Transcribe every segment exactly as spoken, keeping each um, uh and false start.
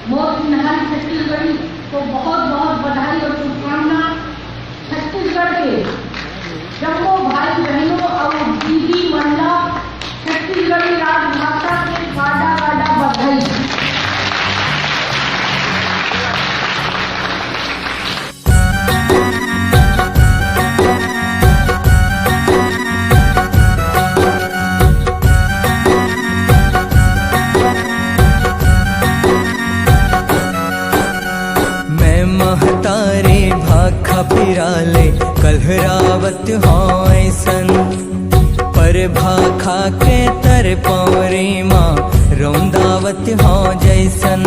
मोर चिन्हारी छत्तीसगढ़ी को बहुत बहुत बधाई और शुभकामना। छत्तीसगढ़ के जम्मो भाई बहनों और दीदी मन ला छत्तीसगढ़ी राजभाषा के गाड़ा गाड़ा बधाई। मैं महतारी भाखा पिराले कलहरावत हौं ऐसन, पर भाखा के तर पौरी माँ रौंदावत हौं जैसन।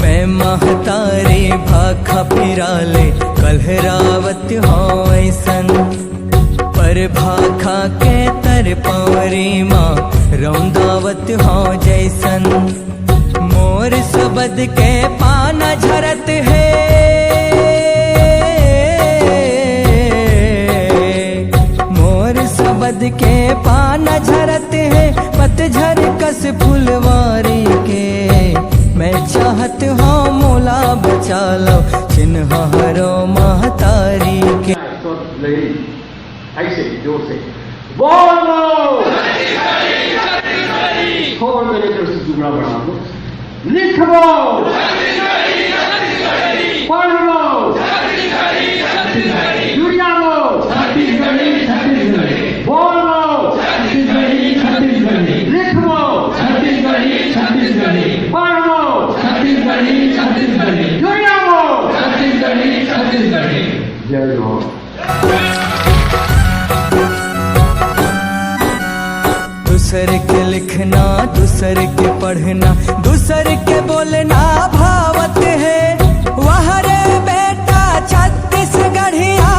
मैं महतारी भाखा पिराले कलहरावत हौं ऐसन, पर भाखा के तर पौरी माँ रौंदावत हौं जैसन। मोर सबद के पाना झरत हे, मोर सबद के पाना झरत हे, पतझर कस फुलवारी के। मैं चाहत हौं मोला बचा लव, चिन्हा हरव महतारी के। तो लहरी, ऐसे जोर से बोलबो। थोड़ा मेरे तरफ से जुमड़ा बढ़ा दो। लिखबो, पढ़बो, जुड़ियाबो, बोलबो, लिखबो, पढ़बो, जुड़ियाबो। जय हो। दूसर के लिखना, दूसर के पढ़ना, दूसर के बोलना भावत हे। वह रे बेटा छत्तीसगढ़िया,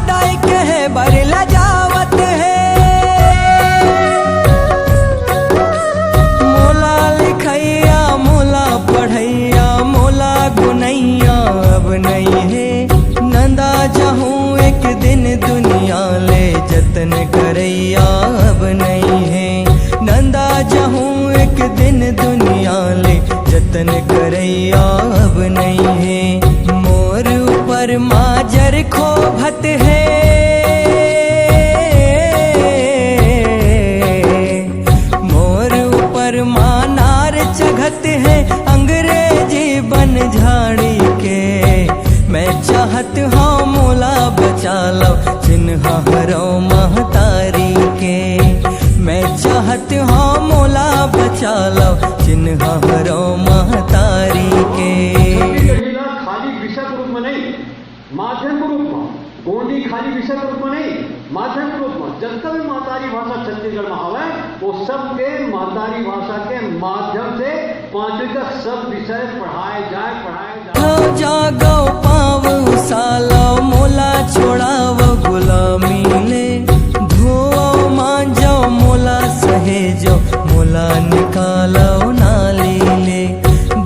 दाई के हे बर लजावत हे। मोला लिखैया, मोला पढ़ैया, मोला गुनैया अब नइ हे। नंदा जाहूँ एक दिन दुनिया ले, जतन करैया अब नइ हे। नंदा जाहूँ एक दिन दुनिया ले, जतन करैया अब नइ हे। मोर ऊपर माजर खोभत हे, मोर ऊपर मानार चघत हे, अंग्रेजी बन झाड़ी के। मैं चाहत हौं मोला बचा लव, चिन्हा हरव महतारी के। मैं चाहत हौं मोला बचा लव, चिन्हा हरव महतारी के। छत्तीसगढ़ी ला खाली विषय के रूप में नहीं, माध्यम के रूप में। गोंडी खाली विषय के रूप में नहीं, माध्यम के रूप में। जतका भी महतारी भाषा छत्तीसगढ़ में हवय, वो सबके महतारी भाषा के माध्यम से पांचवी तक सब विषय पढ़ाए जाए, पढ़ाए जाए। हो जागो पाँव उसालो, मोला छोड़ावो गुलामी ले। धोवो मांजो, मोला सहेजो, मोला निकालो नाली ले।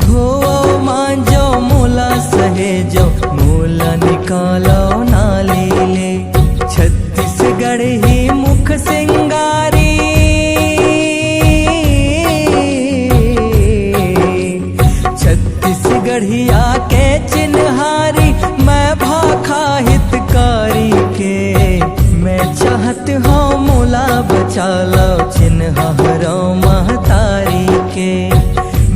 धोवो मांजो, मोला सहेजो, मोला निकालो नाली ले। छत्तीसगढ़ ही मुख सिंगारी, छत्तीसगढ़िया के चिन्हारी, मैं भाखा हितकारी के। मैं चाहत हौं मोला बचा लव, चिन्हा हरव महतारी के।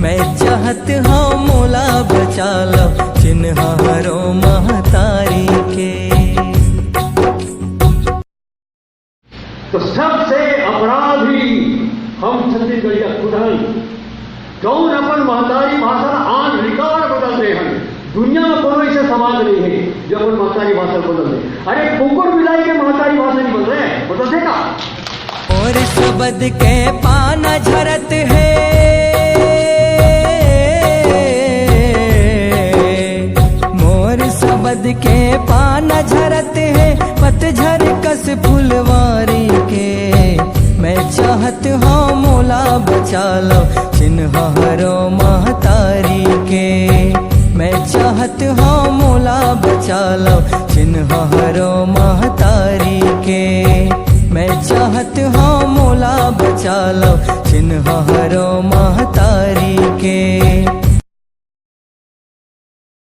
मैं चाहत हौं मोला बचा लव, चिन्हा हरव महतारी के। तो सबसे अपराधी हम छत्तीसगढ़िया खुद हन, जौन अपन महतारी भाषा ला on record बदल दे हन। दुनिया में कोनो ऐसे समाज नहीं है जो अपन महतारी भाषा ला बदल दे। अरे, कुकुर बिलाई के महतारी भाषा नहीं बदल रहे, बदल देगा। मोर सबद के पाना झरत हे, मोर सबद के पाना झरत हे, पतझर कस फुलवारी के। मैं चाहत हौं मोला बचा लव, चिन्हा हरव महतारी के। मैं चाहत हौं मोला बचा लव,